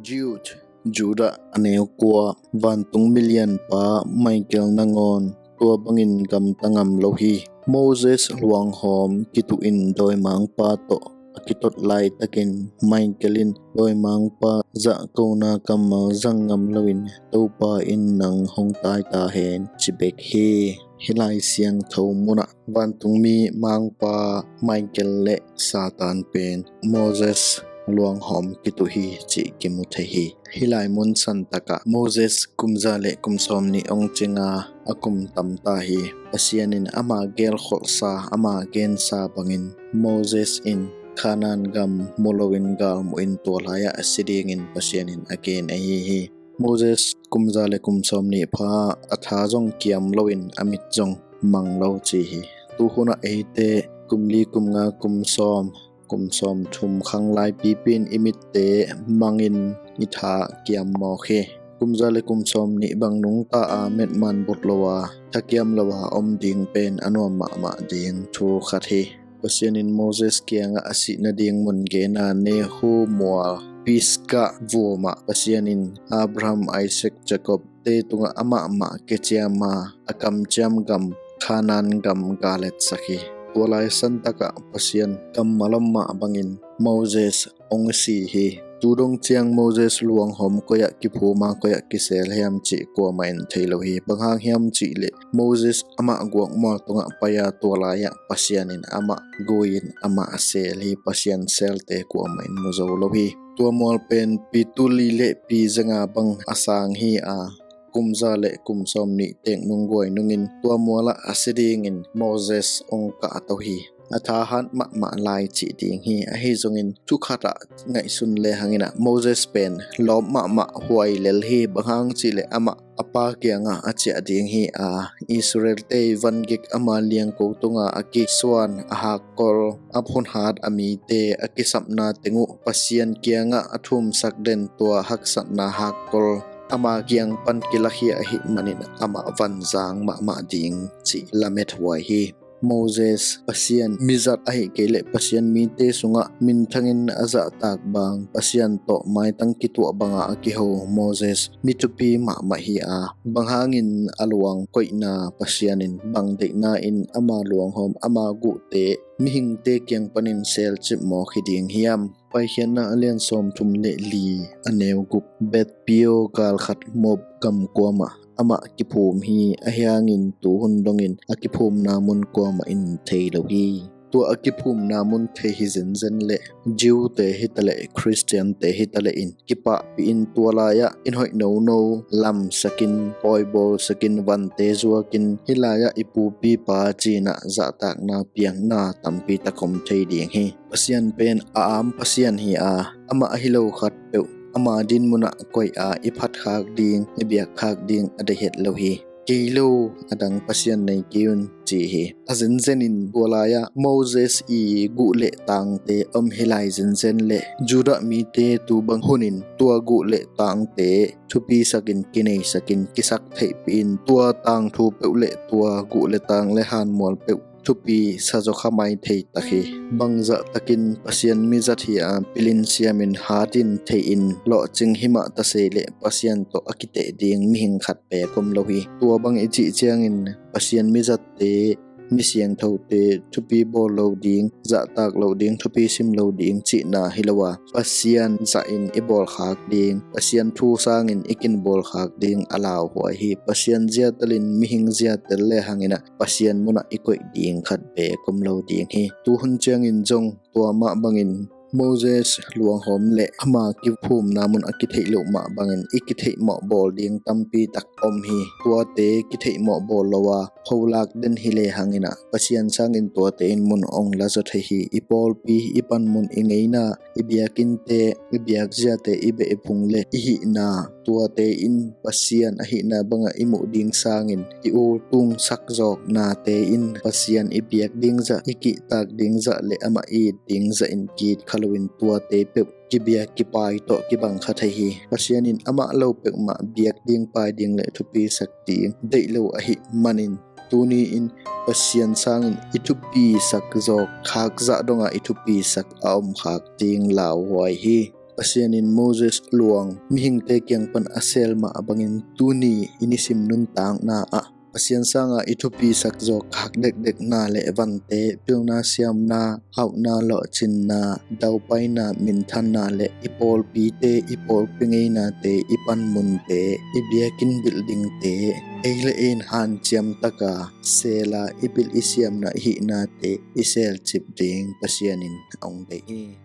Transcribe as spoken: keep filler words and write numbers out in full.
Jude, Judah a neu kua. Vantung milianpa Michael nangawn tua bangin gamta ngam lo hi. Moses luanghawm kituhin dawimangpa tawh a kitot laitakin Michael in dawimangpa zahkona kammal zang ngam loin, "Topa in nang hong tai ta hen," ci bek hi. Hih Lai Siangtho munah vantungmi mangpa Michael le Satan pen Moses luanghawm kituh hi cih kimu thei hi. Hih lai mun santakah Moses kum za le kum sawmnih hong cinga a kum tamta hi. Pasian in ama gelkholhsa, ama gensa bangin Moses in Kanaan gam mu loin galmuh in tua lai-ah a si dingin Pasian in a gen ahi hi. Moses kum za le kum sawmnih pha a tha zong kiam loin a mit zong mang lo ci hi. Tuhunah eite kum li, kum nga, kum sawm, kum sawmthum khang laipipi in i mitte mangin i tha kiam mawk hi. Kum za le kum sawmnih bang nungta a metman bot lo a, thakiam lo a om ding pen a nuam mahmah ding thu khat hi. Pasian in Moses kiangah a sih nading mun gena Nebo mual Pisgah vuamah Pasian in Abraham, Isaac, Jacob te tungah amah mah kiciama a kamciam gam Kanaan gam galetsak hi. Tua lai santakah Pasian kammal om mah bangin Moses hong si hi. Tu dong ciang Moses luanghawm koi-ah kiphuma, koi-ah kisel hiam cih kuamah in thei lo hi. Bang hang hiam cih leh Moses amah guak mual tungah pai-a tua lai-ah Pasian in amah gui-in amah a sel hi. Pasian selte kuamah in mu zo lo hi. Tua mual pen pi tul li le pi zanga bang a sang hi a, kum za le kum sawmnih teek nung guai nungin tua mualah a si dingin Moses hong kahto hi. A thahat mahmah lai cih ding hi. Ahi zongin thu khatah ngaihsun le hanginah Moses pen lawp mahmah huai lel hi. Bang hang cih leh amah a pa kiangah a ciah ding hi a, Israel-te i vangik ama liangko tunga a kisuan a hakkol, a phunhat a mite a kisapna teng uh Pasian kiangah a thumsak den tua haksatna hakkol ama kiang pan kilakhia ahih manin amah vanzang mahmah ding cih lamet huai hi. Moses Pasian mizat ahih kei leh Pasian mite sungah minthangin a zahtak bang, Pasian tawh maitang kituah banga a kiho Moses mi thupi mahmah hi a, bang hangin a luang koihna Pasian in bang deihna in ama luanghawm, ama guhte mihingte kiang panin selcip mawk hi ding hiam? Paikhiatna a lian sawmthum le li a neu guk. Beth Peor galkhat Moab gam kuamah amah kiphum hi. Ahi hangin tuhun dongin a kiphumna mun kuamah in thei lo hi. Tua a kiphumna mun thei hi zenzen leh Jew-te hitaleh Khristian-te hitaleh in kipahpih in tua lai-ah in hoih nono lamsakin, pawibawlsakin, vante zuakin, hih lai-ah i pupipa cinah zahtakna piakna tampi tak om thei ding hi. Pasian pen a am Pasian hi a, amah ahi lo khatpeuh ama din munah koih a i phatkhak ding, i biakkhak ding a deih het lo hi. Kei lo a dang pasian nei kei un ci hi. A zenzenin tua lai-ah Moses i guh le tangte om hi lai zenzen leh Judah mite tu bang hunin tua guh le tangte thupisakin, kineisakin, kisak theihpihin tua tangthu peuh le tua guh le tang le hanmual peuh thupi sa zaw kha mai thei tak hi. Bangzah takin Pasian mizat hi a, pilin siamin hatin theihin lawhcing himah ta sei leh Pasian tawh a kiteh ding mihing khat beek om lo hi. Tua bang i cih ciangin Pasian mizatte, mi siangthote thupi bawl lo ding, zahtak lo ding, thupi sim lo ding cihna hi lo a, Pasian zahin i bawlkhak ding, Pasian thu sangin i kin bawlkhak ding a lauhuai hi. Pasian ziatelin mihing ziatel le hanginah Pasian munah i koih ding khat beek om lo ding hi. Tuhun ciangin zong tua mah bangin Moses luanghawm le ama kiphumna mun a kitheih loh mah bangin i kitheihmawh bawl ding tampi tak om hi. Tuate kitheihmawh bawl lo a pholak den hi le hanginah Pasian sangin tuate in mun ong la zaw thei hi. I pawlpi, i panmun, i ngeina, i biakinnte, i biakziate, i beh i phung le i hihna, tuate in Pasian ahihna bangah i muh ding sangin i ultung sak zawknate in Pasian i biak ding zah, i kihtak ding zah le amah it ding zahin kit kha loin tuate peuh kibiak kipai tawh kibang kha thei hi. Pasian in amah lo peuhmah biak ding, pai ding le thupisak ding deih lo ahih manin tuni-in Pasian sangin i thupisak zawk khak zah dongah i thupisak a om khak ding lauhuai hi. Pasian in Moses luang mihingte kiang pan a seel mah bangin tuni i nisim nuntakna ah Pasian sanga i thupisak zaw khak dekdekna le vante, pilna siamna, hauhna lawhcinna, daupaina minthanna le i pawlpite, i pawlpi ngeinate, i panmunte, i biakinn buildingte, ei le ei in hanciam taka seela i bil i siamna i hihnate i seelcip ding Pasian in a hong deih hi.